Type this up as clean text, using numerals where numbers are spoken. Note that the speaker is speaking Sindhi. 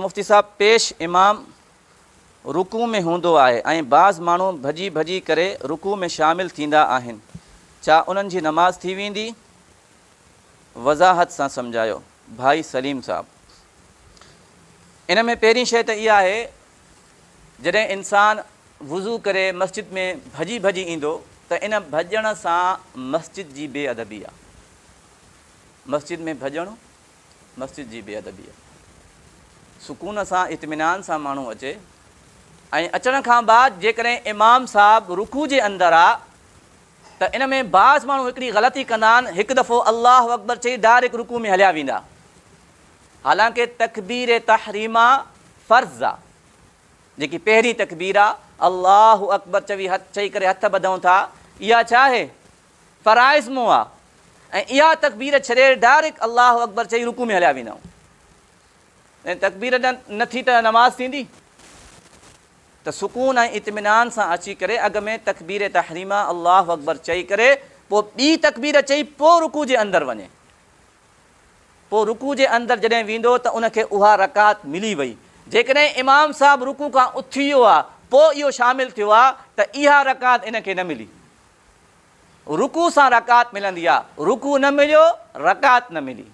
مفتي صاحب پيش امام رڪوع ۾ هوندو آهي ۽ بعض ماڻهو ڀڄي ڀڄي ڪري رڪوع ۾ شامل ٿيندا آهن ڇا انهن جي نماز ٿي ويندي؟ وضاحت سان سمجهايو ڀائي سليم صاحب. ان ۾ پهرين شيء ته اها آهي جڏهن انسان وضو ڪري مسجد ۾ ڀڄي ڀڄي ايندو ته ان ڀڄڻ سان مسجد جي بي ادبي آهي مسجد ۾ ڀڄڻ مسجد جي بي ادبي آهي. سڪون سان اطمينان سان ماڻهو اچي ۽ اچڻ کان بعد جيڪڏهن امام صاحب رڪوع جي اندر آ ته ان ۾ بعض ماڻهو هڪڙي غلطي ڪندا آهن هڪ دفعو الله اڪبر چئي ڊائريڪٽ رڪوع ۾ هليا ويندا حالانڪه تڪبير تحريمه فرض آ جيڪي پهرين تڪبير آ الله اڪبر چوي هٿ چئي ڪري هٿ ٻڌون ٿا اها ڇا آهي فرائض مون آ ۽ اها تڪبير ڇڏي ڊائريڪٽ الله اڪبر چئي رڪوع ۾ هليا ويندا آهيون ۽ تڪبير نه ٿي ته نماز ٿيندي ته سڪون ۽ اطمينان سان اچي ڪري اڳ ۾ تڪبير تحريمه الله اڪبر چئي ڪري پوء ٻي تڪبير چئي پوء رڪوع جي اندر وڃي پوء رڪوع جي اندر جڏهن ويندو ته ان کي اها رڪعت ملي وئي جيڪڏهن امام صاحب رڪوع کان اٿي ويو آ پوء اهو شامل ٿيو آ ته اها رڪعت ان کي نه ملي رڪوع سان رڪعت ملندي آ، رڪوع نه مليو رڪعت نه ملي.